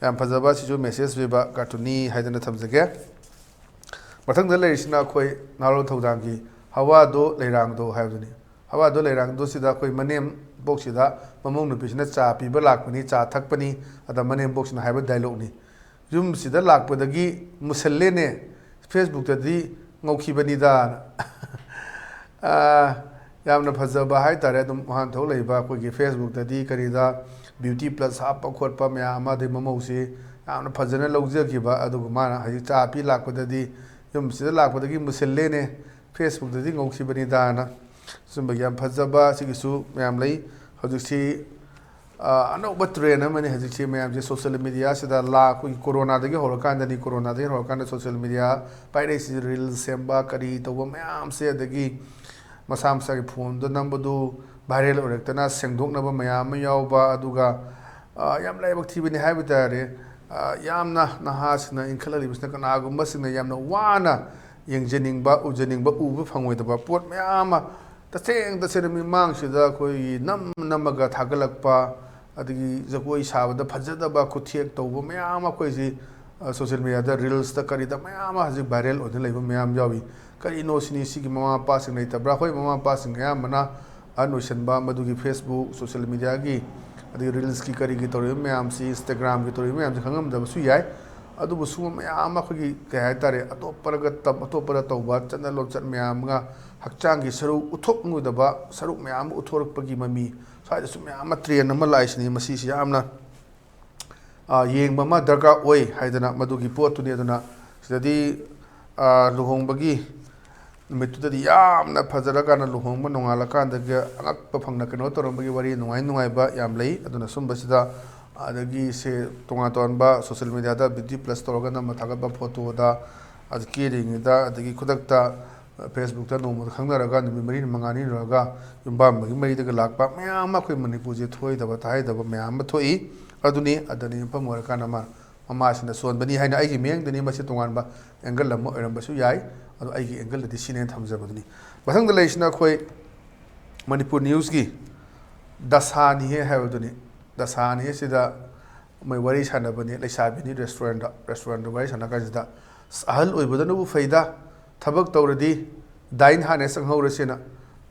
ꯌꯥꯝ ꯐꯖꯕ, ꯁꯤꯁꯨ ꯃꯦꯁꯦꯖ ꯄꯤꯕ ꯀꯥꯔꯇꯨꯟꯅꯤ ꯍꯥꯏꯗꯅ ꯊꯝꯖꯒꯦ꯫ ꯃꯊꯪꯗ ꯂꯩꯔꯤꯁꯤꯅ ꯑꯩꯈꯣꯏ ꯅꯍꯥꯔꯣꯜ ꯊꯧꯗꯥꯡꯒꯤ "ꯍꯋꯥꯗꯣ ꯂꯩꯔꯥꯡꯗꯣ" ꯍꯥꯏꯕꯗꯨꯅꯤ꯫ "ꯍꯋꯥꯗꯣ ꯂꯩꯔꯥꯡꯗꯣ" ꯁꯤꯗ ꯑꯩꯈꯣꯏ ꯃꯅꯦꯝꯕꯣꯛꯁꯤꯗ ꯃꯃꯧ ꯅꯨꯄꯤꯁꯤꯅ ꯆꯥ ꯄꯤꯕ ꯂꯥꯛꯄꯅꯤ, ꯆꯥ ꯊꯛꯄꯅꯤ꯫ ꯑꯗ ꯃꯅꯦꯝꯕꯣꯛꯁꯤꯅ ꯍꯥꯏꯕ ꯗꯥꯏꯂꯣꯛꯅꯤ, "ꯌꯨꯝꯁꯤꯗ ꯂꯥꯛꯄꯗꯒꯤ ꯃꯨꯁꯜꯂꯦꯅꯦ, ꯐꯦꯁꯕꯨꯛꯇꯗꯤ ꯉꯧꯈꯤꯕꯅꯤꯗꯥꯅ"꯫ ꯑꯥ, ꯌꯥꯝꯅ ꯐꯖꯕ ꯍꯥꯏꯇꯥꯔꯦ꯫ ꯑꯗꯨꯝ ꯋꯥꯍꯟꯊꯣꯛ ꯂꯩꯕ ꯑꯩꯈꯣꯏꯒꯤ ꯐꯦꯁꯕꯨꯛꯇꯗꯤ ꯀꯔꯤꯗ ꯕ꯭ꯌꯨꯇꯤ ꯄ꯭ꯂꯁ ꯍꯥꯞꯄ ꯈꯣꯠꯄ ꯃꯌꯥꯝ ꯑꯃ, ꯑꯗꯩ ꯃꯃꯧꯁꯤ ꯌꯥꯝꯅ ꯐꯖꯅ ꯂꯧꯖꯈꯤꯕ꯫ ꯑꯗꯨꯒ ꯃꯥꯅ ꯍꯧꯖꯤꯛ ꯆꯥ ꯄꯤ ꯂꯥꯛꯄꯗꯗꯤ, "ꯌꯨꯝꯁꯤꯗ ꯂꯥꯛꯄꯗꯒꯤ ꯃꯨꯁꯤꯜꯂꯦꯅꯦ, ꯐꯦꯁꯕꯨꯛꯇꯗꯤ ꯉꯧꯈꯤꯕꯅꯤꯗꯥꯅ"꯫ ꯁꯨꯝꯕꯒꯤ ꯌꯥꯝ ꯐꯖꯕ ꯁꯤꯒꯤꯁꯨ ꯃꯌꯥꯝ ꯂꯩ꯫ ꯍꯧꯖꯤꯛꯁꯤ ꯑ, ꯑꯅꯧꯕ ꯇ꯭ꯔꯦꯟ ꯑꯃꯅꯤ ꯍꯧꯖꯤꯛꯁꯤ ꯃꯌꯥꯝꯁꯦ ꯁꯣꯁꯤꯌꯦꯜ ꯃꯦꯗꯤꯌꯥꯁꯤꯗ ꯂꯥ-, ꯑꯩꯈꯣꯏꯒꯤ ꯀꯣꯔꯣꯅꯥꯗꯒꯤ ꯍꯧꯔꯀꯥꯟꯗꯅꯤ, ꯀꯣꯔꯣꯅꯥꯗꯒꯤ ꯍꯧꯔꯀꯥꯟꯗ ꯁꯣꯁꯤꯌꯦꯜ ꯃꯦꯗꯤꯌꯥ ꯄꯥꯏꯔꯛꯏꯁꯤ, ꯔꯤꯜꯁ ꯁꯦꯝꯕ, ꯀꯔꯤ ꯇꯧꯕ ꯃꯌꯥꯝꯁꯦ, ꯑꯗꯒꯤ ꯃꯁꯥ ꯃꯁꯥꯒꯤ ꯐꯣꯟꯗ ꯅꯝꯕꯗꯨ ꯚꯥꯏꯔꯦꯜ ꯑꯣꯏꯔꯛꯇꯅ ꯁꯦꯡꯗꯣꯛꯅꯕ ꯃꯌꯥꯝ ꯑꯃ ꯌꯥꯎꯕ, ꯑꯗꯨꯒ, ꯑ, ꯌꯥꯝ ꯂꯥꯏꯕꯛ ꯊꯤꯕꯅꯤ ꯍꯥꯏꯕ ꯇꯥꯔꯦ꯫ ꯑ, ꯌꯥꯝꯅ ꯅꯍꯥꯁꯤꯡꯅ ꯏꯟꯈꯠꯂꯛꯂꯤꯕꯁꯤꯅ ꯀꯅꯥꯒꯨꯝꯕꯁꯤꯡꯅ ꯌꯥꯝꯅ ꯋꯥꯅ ꯌꯦꯡꯖꯅꯤꯡꯕ, ꯎꯖꯅꯤꯡꯕ, ꯎꯕ ꯐꯪꯉꯣꯏꯗꯕ ꯄꯣꯠ ꯃꯌꯥꯝ ꯑꯃ ꯇꯁꯦꯡ ꯇꯁꯦꯡꯅ ꯃꯤꯃꯥꯡꯁꯤꯗ ꯑꯩꯈꯣꯏꯒꯤ ꯅꯝ ꯅꯝꯃꯒ ꯊꯥꯒꯠꯂꯛꯄ, ꯑꯗꯒꯤ ꯖꯒꯣꯏ ꯁꯥꯕꯗ ꯐꯖꯗꯕ ꯈꯨꯠꯊꯦꯛ ꯇꯧꯕ ꯃꯌꯥꯝ ꯑꯃ ꯑꯩꯈꯣꯏꯁꯤ, ꯑ, ꯁꯣꯁꯤꯌꯦꯜ ꯃꯦꯗꯤꯌꯥꯗ, ꯔꯤꯜꯁꯇ ꯀꯔꯤꯗ ꯃꯌꯥꯝ ꯑꯃ ꯍꯧꯖꯤꯛ ꯚꯥꯏꯔꯦꯜ ꯑꯣꯏꯗꯨꯅ ꯂꯩꯕ ꯃꯌꯥꯝ ꯌꯥꯎꯏ꯫ ꯀꯔꯤꯅꯣ ꯁꯤꯅꯤ? ꯁꯤꯒꯤ ꯃꯃꯥ ꯃꯄꯥꯁꯤꯡ ꯂꯩꯇꯕ꯭ꯔꯥ? ꯑꯩꯈꯣꯏ ꯃꯃꯥ ꯃꯄꯥꯁꯤꯡ ꯑꯌꯥꯝꯕꯅ ꯑꯍꯟ ꯑꯣꯏꯁꯟꯕ, ꯃꯗꯨꯒꯤ ꯐꯦꯁꯕꯨꯛ, ꯁꯣꯁꯤꯌꯦꯜ ꯃꯦꯗꯤꯌꯥꯒꯤ, ꯑꯗꯒꯤ ꯔꯤꯜꯁꯀꯤ ꯀꯔꯤꯒꯤ ꯇꯧꯔꯤꯕ ꯃꯌꯥꯝꯁꯤ, ꯏꯟꯁꯇꯥꯒ꯭ꯔꯥꯝꯒꯤ ꯇꯧꯔꯤꯕ ꯃꯌꯥꯝꯁꯤ ꯈꯪꯉꯝꯗꯕꯁꯨ ꯌꯥꯏ꯫ ꯑꯗꯨꯕꯨ ꯁꯤꯒꯨꯝꯕ ꯃꯌꯥꯝ ꯑꯃ ꯑꯩꯈꯣꯏꯒꯤ, ꯀꯩ ꯍꯥꯏꯇꯥꯔꯦ, ꯑꯇꯣꯞꯄꯔꯒ ꯇꯝ-, ꯑꯇꯣꯞꯄꯗ ꯇꯧꯕ ꯆꯠꯅ ꯂꯣꯟꯆꯠ ꯃꯌꯥꯝ ꯑꯃꯒ ꯍꯛꯆꯥꯡꯒꯤ ꯁꯔꯨꯛ ꯎꯠꯊꯣꯛꯂꯣꯏꯗꯕ ꯁꯔꯨꯛ ꯃꯌꯥꯝ ꯑꯃ ꯎꯠꯊꯣꯔꯛꯄꯒꯤ ꯃꯃꯤ, ꯁ꯭ꯋꯥꯏꯗꯁꯨ ꯃꯌꯥꯝ ꯑꯃ ꯇ꯭ꯔꯦꯟ ꯑꯃ ꯂꯥꯛꯏꯁꯤꯅꯤ꯫ ꯃꯁꯤꯁꯤ ꯌꯥꯝꯅ, ꯑ, ꯌꯦꯡꯕ ꯑꯃ ꯗꯔꯀꯥꯔ ꯑꯣꯏ ꯍꯥꯏꯗꯅ ꯃꯗꯨꯒꯤ ꯄꯣꯠꯇꯨꯅꯤ꯫ ꯑꯗꯨꯅ ꯁꯤꯗꯗꯤ, ꯑ, ꯂꯨꯍꯣꯡꯕꯒꯤ ꯅꯨꯃꯤꯠꯇꯨꯗꯗꯤ ꯌꯥꯝꯅ ꯐꯖꯔꯀꯥꯟꯗ ꯂꯨꯍꯣꯡꯕ ꯅꯣꯡꯉꯥꯜꯂꯀꯥꯟꯗꯒ ꯑꯉꯛꯄ ꯐꯪꯅ ꯀꯩꯅꯣ ꯇꯧꯔꯝꯕꯒꯤ ꯋꯥꯔꯤ ꯅꯨꯡꯉꯥꯏ ꯅꯨꯡꯉꯥꯏꯕ ꯌꯥꯝ ꯂꯩ꯫ ꯑꯗꯨꯅ ꯁꯨꯝꯕꯁꯤꯗ, ꯑꯗꯒꯤ ꯁꯦ ꯇꯣꯉꯥꯟ ꯇꯣꯉꯥꯟꯕ ꯁꯣꯁꯤꯌꯦꯜ ꯃꯦꯗꯤꯌꯥꯗ ꯕ꯭ꯌꯨꯇꯤ ꯄ꯭ꯂꯁ ꯇꯧꯔꯒ ꯅꯝꯃ ꯊꯥꯒꯠꯄ ꯐꯣꯇꯣꯗ, ꯑꯗ ꯀꯦꯔꯤꯉꯩꯗ, ꯑꯗꯒꯤ ꯈꯨꯗꯛꯇ ꯐꯦꯁꯕꯨꯛꯇ ꯅꯣꯡꯃꯗ ꯈꯪꯅꯔꯒ ꯅꯨꯃꯤꯠ ꯃꯔꯤꯅꯤ ꯃꯉꯥꯅꯤ ꯂꯩꯔꯒ ꯌꯨꯝꯕꯥꯟꯕꯒꯤ ꯃꯔꯤꯗꯒ ꯂꯥꯛꯄ ꯃꯌꯥꯝ ꯑꯃ ꯑꯩꯈꯣꯏ ꯃꯅꯤꯄꯨꯔꯁꯦ ꯊꯣꯏꯗꯕ ꯊꯥꯏꯗꯕ ꯃꯌꯥꯝ ꯑꯃ ꯊꯣꯛꯏ꯫ ꯑꯗꯨꯅꯤ, ꯑꯗꯨꯅ ꯌꯨꯝꯐꯝ ꯑꯣꯏꯔꯀꯥꯟꯗ ꯃꯥ ꯃꯃꯥꯁꯤꯅ ꯁꯣꯟꯕꯅꯤ ꯍꯥꯏꯅ ꯑꯩꯒꯤ ꯃꯤꯠꯌꯦꯡꯗꯅꯤ꯫ ꯃꯁꯤ ꯇꯣꯉꯥꯟꯕ ꯑꯦꯡꯒꯜ ꯑꯃ ꯑꯣꯏꯔꯝꯕꯁꯨ ꯌꯥꯏ, ꯑꯗꯣ ꯑꯩꯒꯤ ꯑꯦꯡꯒꯜꯗꯗꯤ ꯁꯤꯅꯦꯅ ꯊꯝꯖꯕꯗꯨꯅꯤ꯫ ꯃꯊꯪꯗ ꯂꯩꯔꯤꯁꯤꯅ ꯑꯩꯈꯣꯏ ꯃꯅꯤꯄꯨꯔ ꯅ꯭ꯌꯨꯁꯀꯤ ꯗꯁꯥꯅꯤꯍꯦ ꯍꯥꯏꯕꯗꯨꯅꯤ꯫ ꯗꯁꯥꯅꯤꯍꯦ ꯁꯤꯗ ꯃꯣꯏ ꯋꯥꯔꯤ ꯁꯥꯟꯅꯕꯅꯤ, ꯂꯩꯁꯥꯕꯤꯅꯤ ꯔꯦꯁꯇꯨꯔꯦꯟꯗ, ꯔꯦꯁꯇꯨꯔꯦꯟꯗ ꯋꯥꯔꯤ ꯁꯥꯟꯅ ꯀꯥꯟꯁꯤꯗ, "ꯑꯁ, ꯑꯍꯜ ꯑꯣꯏꯕꯗꯅꯕꯨ ꯐꯩꯗ, ꯊꯕꯛ ꯇꯧꯔꯗꯤ ꯗꯥꯏꯟ ꯍꯥꯟꯅ ꯆꯪꯍꯧꯔꯁꯦꯅ"꯫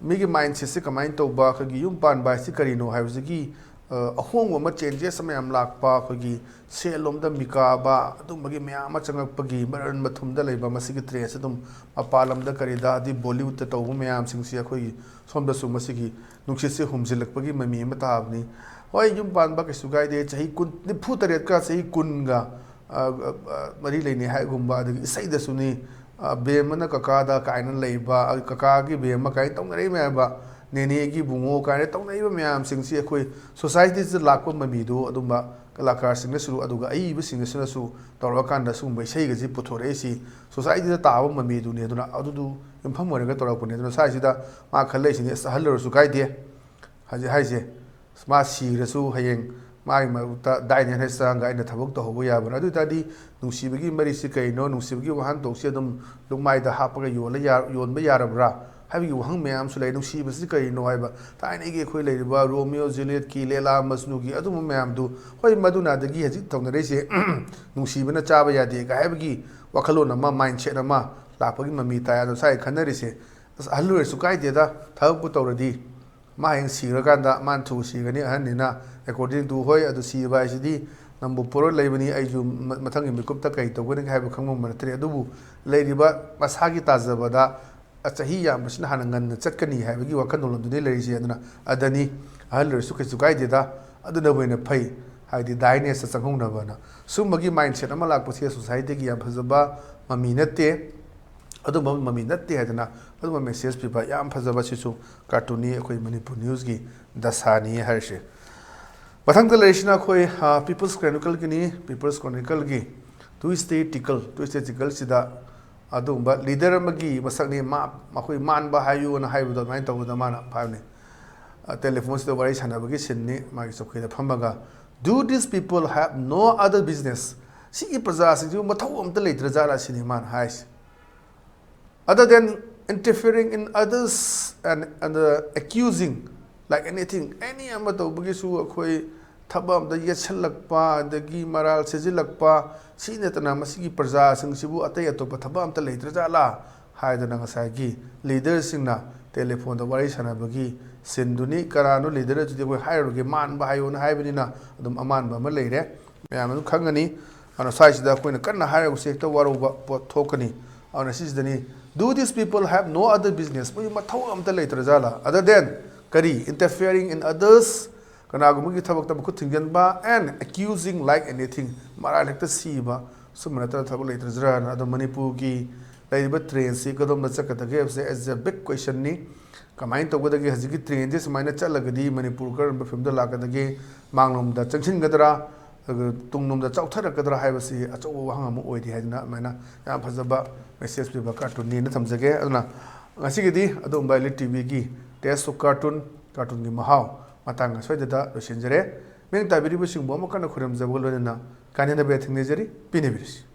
ꯃꯤꯒꯤ ꯃꯥꯏꯟꯁꯦꯠꯁꯦ ꯀꯃꯥꯏꯅ ꯇꯧꯕ, ꯑꯩꯈꯣꯏꯒꯤ ꯌꯨꯝ ꯄꯥꯟꯕ ꯍꯥꯏꯁꯤ ꯀꯔꯤꯅꯣ ꯍꯥꯏꯕꯁꯤꯒꯤ, ꯑ, ꯑꯍꯣꯡꯕ ꯑꯃ, ꯆꯦꯟꯖꯦꯁ ꯑꯃ ꯌꯥꯝ ꯂꯥꯛꯄ, ꯑꯩꯈꯣꯏꯒꯤ ꯁꯦꯜ ꯂꯣꯝꯗ ꯃꯤꯀꯥꯕ, ꯑꯗꯨꯝꯕꯒꯤ ꯃꯌꯥꯝ ꯑꯃ ꯆꯪꯉꯛꯄꯒꯤ ꯃꯔꯟ ꯃꯊꯨꯝꯗ ꯂꯩꯕ ꯃꯁꯤꯒꯤ ꯇ꯭ꯔꯦꯟꯁꯦ ꯑꯗꯨꯝ ꯃꯄꯥꯟ ꯂꯝꯗ ꯀꯔꯤꯗ, ꯑꯗꯩ ꯕꯣꯂꯤꯋꯨꯗꯇ ꯇꯧꯕ ꯃꯌꯥꯝꯁꯤꯡꯁꯤ ꯑꯩꯈꯣꯏꯒꯤ ꯁꯣꯝꯗꯁꯨ ꯃꯁꯤꯒꯤ ꯅꯨꯡꯁꯤꯠꯁꯦ ꯍꯨꯝꯖꯤꯜꯂꯛꯄꯒꯤ ꯃꯃꯤ ꯑꯃ ꯇꯥꯕꯅꯤ꯫ ꯍꯣꯏ, ꯌꯨꯝ ꯄꯥꯟꯕ ꯀꯩꯁꯨ ꯀꯥꯏꯗꯦ, ꯆꯍꯤ ꯀꯨꯟ, ꯅꯤꯐꯨ ꯇꯔꯦꯠꯀ ꯆꯍꯤ ꯀꯨꯟꯒ, ꯑ, ꯑ, ꯑ, ꯃꯔꯤ ꯂꯩꯅꯩ ꯍꯥꯏꯒꯨꯝꯕ, ꯑꯗꯒꯤ ꯏꯁꯩꯗꯁꯨꯅꯤ, ꯑ, "ꯕꯦꯝꯃꯅ ꯀꯀꯥꯗ" ꯀꯥꯏꯅ ꯂꯩꯕ, ꯑ, "ꯀꯀꯥꯒꯤ ꯕꯦꯝꯃ" ꯀꯥꯏꯅ ꯇꯧꯅꯔꯛꯏ ꯃꯌꯥꯝꯕ, "ꯅꯦꯅꯦꯒꯤ ꯕꯨꯡꯉꯣ" ꯀꯥꯏꯅ ꯇꯧꯅꯔꯤꯕ ꯃꯌꯥꯝꯁꯤꯡꯁꯤ ꯑꯩꯈꯣꯏ ꯁꯣꯁꯥꯏꯇꯤꯁꯤꯗ ꯂꯥꯛꯄ ꯃꯃꯤꯗꯣ ꯑꯗꯨꯝꯕ ꯀꯂꯥꯀꯥꯔꯁꯤꯡꯅꯁꯨ, ꯑꯗꯨꯒ ꯑꯏꯕꯁꯤꯡꯅꯁꯨ ꯇꯧꯔꯛꯑꯀꯥꯟꯗ ꯁꯤꯒꯨꯝꯕ ꯏꯁꯩꯒꯁꯤ ꯄꯨꯊꯣꯔꯛꯏꯁꯤ ꯁꯣꯁꯥꯏꯇꯤꯗ ꯇꯥꯕ ꯃꯃꯤꯗꯨꯅꯤ꯫ ꯑꯗꯨꯅ ꯑꯗꯨꯗꯨ ꯌꯨꯝꯐꯝ ꯑꯣꯏꯔꯒ ꯇꯧꯔꯛꯄꯅꯤ꯫ ꯑꯗꯨꯅ ꯁ꯭ꯋꯥꯏꯁꯤꯗ ꯃꯥ ꯈꯜꯂꯛꯏꯁꯤꯅꯤ, "ꯑꯁ, ꯑꯍꯜ ꯑꯣꯏꯔꯁꯨ ꯀꯥꯏꯗꯦ" ꯍꯧꯖꯤꯛ ꯍꯥꯏꯁꯦ꯫ ꯃꯥ ꯁꯤꯈ꯭ꯔꯁꯨ ꯍꯌꯦꯡ ꯃꯥꯒꯤ ꯃꯔꯛꯇ ꯗꯥꯏꯅꯦ ꯍꯥꯏ ꯆꯥꯡꯒ ꯑꯩꯅ ꯊꯕꯛ ꯇꯧꯍꯧꯕ ꯌꯥꯕꯅꯤ꯫ ꯑꯗꯨ ꯑꯣꯏ ꯇꯥꯔꯗꯤ ꯅꯨꯡꯁꯤꯕꯒꯤ ꯃꯔꯤꯁꯤ ꯀꯩꯅꯣ? ꯅꯨꯡꯁꯤꯕꯒꯤ ꯋꯥꯍꯟꯊꯣꯛꯁꯤ ꯑꯗꯨꯝ ꯂꯨꯛꯃꯥꯏꯗ ꯍꯥꯞꯄꯒ ꯌꯣꯜꯂ ꯌꯥ-, ꯌꯣꯟꯕ ꯌꯥꯔꯕ꯭ꯔꯥ? ꯍꯥꯏꯕꯒꯤ ꯋꯥꯍꯪ ꯃꯌꯥꯝꯁꯨ ꯂꯩ꯫ ꯅꯨꯡꯁꯤꯕꯁꯤ ꯀꯔꯤꯅꯣ ꯍꯥꯏꯕ, ꯊꯥꯏꯅꯒꯤ ꯑꯩꯈꯣꯏ ꯂꯩꯔꯤꯕ ꯔꯣꯃꯤꯌꯣ ꯖꯨꯂꯤꯌꯠꯀꯤ, ꯂꯦꯂꯥ ꯃꯖꯅꯨꯒꯤ ꯑꯗꯨꯝꯕ ꯃꯌꯥꯝꯗꯨ, ꯍꯣꯏ, ꯃꯗꯨꯅ ꯑꯗꯒꯤ ꯍꯧꯖꯤꯛ ꯇꯧꯅꯔꯤꯁꯦ ꯅꯨꯡꯁꯤꯕꯅ ꯆꯥꯕ ꯌꯥꯗꯦꯒ ꯍꯥꯏꯕꯒꯤ ꯋꯥꯈꯜꯂꯣꯟ ꯑꯃ, ꯃꯥꯏꯟꯁꯦꯠ ꯑꯃ ꯂꯥꯛꯄꯒꯤ ꯃꯃꯤ ꯇꯥꯏ꯫ ꯑꯗꯣ ꯉꯁꯥꯏ ꯈꯟꯅꯔꯤꯁꯦ, ꯑꯁ, ꯑꯍꯜ ꯑꯣꯏꯔꯁꯨ ꯀꯥꯏꯗꯦꯗ, ꯊꯕꯛꯄꯨ ꯇꯧꯔꯗꯤ꯫ ꯃꯥ ꯍꯌꯦꯡ ꯁꯤꯈ꯭ꯔꯀꯥꯟꯗ ꯃꯥꯅ ꯊꯨ ꯁꯤꯒꯅꯤ, ꯑꯍꯟꯅꯤꯅ꯫ According to, ꯍꯣꯏ, ꯑꯗꯨ ꯁꯤꯕ ꯍꯥꯏꯁꯤꯗꯤ ꯅꯪꯕꯨ ꯄꯣꯔ ꯂꯩꯕꯅꯤ, ꯑꯩꯁꯨ ꯃ-, ꯃꯊꯪꯒꯤ ꯃꯤꯀꯨꯞꯇ ꯀꯔꯤ ꯇꯧꯒꯅꯤ ꯍꯥꯏꯕ ꯈꯪꯕ ꯉꯝꯕ ꯅꯠꯇ꯭ꯔꯦ꯫ ꯑꯗꯨꯕꯨ ꯂꯩꯔꯤꯕ ꯃꯁꯥꯒꯤ ꯇꯥꯖꯕꯗ, ꯑ, ꯆꯍꯤ ꯌꯥꯝꯕꯁꯤꯅ ꯍꯥꯟꯅ ꯉꯟꯅ ꯆꯠꯀꯅꯤ ꯍꯥꯏꯕꯒꯤ ꯋꯥꯈꯜꯂꯣꯟꯗꯨꯅꯤ ꯂꯩꯔꯤꯁꯦ꯫ ꯑꯗꯨꯅ ꯑꯗꯅꯤ, ꯑꯍꯜ ꯑꯣꯏꯔꯁꯨ ꯀꯩꯁꯨ ꯀꯥꯏꯗꯦꯗ, ꯑꯗꯨꯅꯕꯨ ꯍꯦꯟꯅ ꯐꯩ, ꯍꯥꯏꯗꯤ dryness ꯆꯪꯍꯧꯅꯕꯅ꯫ ꯁꯨꯝꯕꯒꯤ ꯃꯥꯏꯟꯁꯦꯠ ꯑꯃ ꯂꯥꯛꯄꯁꯦ ꯁꯣꯁꯥꯏꯇꯤꯒꯤ ꯌꯥꯝ ꯐꯖꯕ ꯃꯃꯤ ꯅꯠꯇꯦ꯫ ꯑꯗꯨꯝꯕ ꯃꯃꯤ ꯅꯠꯇꯦ ꯍꯥꯏꯗꯅ ꯑꯗꯨꯝꯕ ꯃꯦꯁꯦꯖ ꯄꯤꯕ ꯌꯥꯝ ꯐꯖꯕ, ꯁꯤꯁꯨ ꯀꯥꯔꯇꯨꯟꯅꯤ, ꯑꯩꯈꯣꯏ ꯃꯅꯤꯄꯨꯔ ꯅ꯭ꯌꯨꯁꯀꯤ ꯗꯁꯥꯅꯤ ꯍꯥꯏꯔꯤꯁꯦ꯫ ꯃꯊꯪꯗ ꯂꯩꯔꯤꯁꯤꯅ ꯑꯩꯈꯣꯏ, ꯑ, People's Chronicleꯒꯤꯅꯤ꯫ People's Chronicleꯒꯤ Tuesday Tickle, Tuesday Tickleꯁꯤꯗ ꯑꯗꯨꯒꯨꯝꯕ ꯂꯤꯗꯔ ꯑꯃꯒꯤ ꯃꯁꯛꯅꯤ꯫ ꯃꯥ, ꯃꯈꯣꯏ ꯃꯥꯟꯕ ꯍꯥꯏꯌꯨꯅ ꯍꯥꯏꯕꯗꯣ ꯑꯗꯨꯃꯥꯏꯅ ꯇꯧꯕꯗ ꯃꯥꯅ ꯍꯥꯏꯕꯅꯤ꯫ ꯑ, ꯇꯦꯂꯤꯐꯣꯟꯁꯤꯗ ꯋꯥꯔꯤ ꯁꯥꯟꯅꯕꯒꯤ ꯁꯤꯟꯅꯤ꯫ ꯃꯥꯒꯤ ꯆꯧꯀ꯭ꯔꯤꯗ ꯐꯝꯃꯒ, "Do these people have no other business?" ꯁꯤꯒꯤ ꯄ꯭ꯔꯖꯥꯁꯤꯡꯁꯤꯕꯨ ꯃꯊꯧ ꯑꯝꯇ ꯂꯩꯇ꯭ꯔꯖꯥꯠꯂꯥ ꯁꯤꯅꯤ ꯃꯥꯅ ꯍꯥꯏꯁꯦ꯫ Other than interfering in others and, and, uh, accusing, like, anything, any ꯑꯃ ꯇꯧꯕꯒꯤꯁꯨ ꯑꯩꯈꯣꯏ ꯊꯕꯛ ꯑꯝꯗ ꯌꯦꯠꯁꯤꯜꯂꯛꯄ, ꯑꯗꯒꯤ ꯃꯔꯥꯜ ꯁꯤꯖꯤꯜꯂꯛꯄ, ꯁꯤ ꯅꯠꯇꯅ ꯃꯁꯤꯒꯤ ꯄ꯭ꯔꯖꯥꯁꯤꯡꯁꯤꯕꯨ ꯑꯇꯩ ꯑꯇꯣꯞꯄ ꯊꯕꯛ ꯑꯝꯇ ꯂꯩꯇ꯭ꯔꯖꯥꯠꯂꯥ ꯍꯥꯏꯗꯅ ꯉꯁꯥꯏꯒꯤ ꯂꯤꯗꯔꯁꯤꯡꯅ ꯇꯦꯂꯤꯐꯣꯟꯗ ꯋꯥꯔꯤ ꯁꯥꯟꯅꯕꯒꯤ ꯁꯤꯟꯗꯨꯅꯤ꯫ ꯀꯅꯥꯅꯣ ꯂꯤꯗꯔ ꯑꯗꯨꯗꯤ ꯑꯩꯈꯣꯏ ꯍꯥꯏꯔꯨꯔꯒꯦ, ꯃꯥꯟꯕ ꯍꯥꯏꯌꯣꯅ ꯍꯥꯏꯕꯅꯤꯅ ꯑꯗꯨꯝ ꯑꯃꯥꯟꯕ ꯑꯃ ꯂꯩꯔꯦ꯫ ꯃꯌꯥꯝ ꯑꯗꯨꯝ ꯈꯪꯒꯅꯤ꯫ ꯑꯗꯨꯅ ꯁ꯭ꯋꯥꯏꯁꯤꯗ ꯑꯩꯈꯣꯏꯅ ꯀꯟꯅ ꯍꯥꯏꯔꯒꯁꯨ ꯍꯦꯛꯇ ꯋꯥꯔꯧꯕ ꯄꯣꯠ ꯊꯣꯛꯀꯅꯤ꯫ ꯑꯗꯨꯅ ꯁꯤꯁꯤꯗꯅꯤ, "Do these people have no other business?" ꯃꯣꯏ ꯃꯊꯧ ꯑꯝꯇ ꯂꯩꯇ꯭ꯔꯖꯥꯠꯂꯥ? Other than ꯀꯔꯤ? Interfering in others, ꯀꯅꯥꯒꯨꯝꯕꯒꯤ ꯊꯕꯛꯇ ꯃꯈꯨꯠ ꯊꯤꯡꯖꯤꯟꯕ, and accusing like anything, ꯃꯔꯥꯜ ꯍꯦꯛꯇ ꯁꯤꯕ, ꯁꯨꯝꯕ ꯅꯠꯇꯅ ꯊꯕꯛ ꯂꯩꯇ꯭ꯔꯖꯥꯠꯂꯥ? ꯑꯗꯣ ꯃꯅꯤꯄꯨꯔꯒꯤ ꯂꯩꯔꯤꯕ ꯇ꯭ꯔꯦꯟꯁꯤ ꯀꯗꯣꯝꯗ ꯆꯠꯀꯗꯒꯦ ꯍꯥꯏꯕꯁꯦ is a big questionꯅꯤ꯫ ꯀꯃꯥꯏꯅ ꯇꯧꯒꯗꯒꯦ? ꯍꯧꯖꯤꯛꯀꯤ ꯇ꯭ꯔꯦꯟꯁꯦ ꯁꯨꯃꯥꯏꯅ ꯆꯠꯂꯒꯗꯤ ꯃꯅꯤꯄꯨꯔ ꯀꯔꯝꯕ ꯐꯤꯕꯝꯗ ꯂꯥꯛꯀꯗꯒꯦ? ꯃꯥꯡꯂꯣꯝꯗ ꯆꯪꯁꯤꯟꯒꯗ꯭ꯔꯥ? ꯑꯗꯨꯒ ꯇꯨꯡꯂꯣꯝꯗ ꯆꯥꯎꯊꯔꯛꯀꯗ꯭ꯔꯥ ꯍꯥꯏꯕꯁꯤ ꯑꯆꯧꯕ ꯋꯥꯍꯪ ꯑꯃ ꯑꯣꯏꯔꯤ ꯍꯥꯏꯗꯅ ꯑꯗꯨꯃꯥꯏꯅ ꯌꯥꯝ ꯐꯖꯕ ꯃꯦꯁꯦꯖ ꯄꯤꯕ ꯀꯥꯔꯇꯨꯟꯅꯤꯅ ꯊꯝꯖꯒꯦ꯫ ꯑꯗꯨꯅ ꯉꯁꯤꯒꯤꯗꯤ ꯑꯗꯨꯒꯨꯝꯕ Elite TVꯒꯤ Taste of Cartoon, ꯀꯥꯔꯇꯨꯟꯒꯤ ꯃꯍꯥꯎ ꯃꯇꯥꯡ ꯑꯁ꯭ꯋꯥꯏꯗꯗ ꯂꯣꯏꯁꯤꯟꯖꯔꯦ꯫ ꯃꯤꯠꯌꯦꯡ ꯇꯥꯕꯤꯔꯤꯕꯁꯤꯡꯕꯨ ꯑꯃꯨꯛ ꯍꯟꯅ ꯈꯨꯔꯨꯝꯖꯕꯒ ꯂꯣꯏꯅꯅ ꯀꯥꯏꯅꯅꯕ ꯊꯦꯡꯅꯖꯔꯤ꯫ ꯄꯤꯅꯕꯤꯔꯁꯤ꯫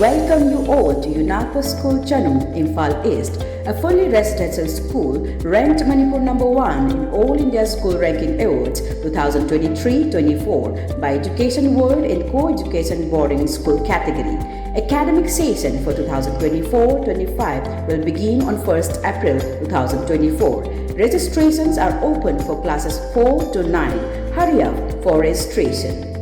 Welcome you all to Yunako School Chanum, Imphal East, a fully residential school ranked Manipur number one in All India School Ranking Awards two thousand twenty-three twenty-four by Education World in co-education boarding school category. Academic session for two thousand twenty-four twenty-five will begin on first April two thousand twenty-four. Registrations are open for classes four to nine. Hurry up for registration.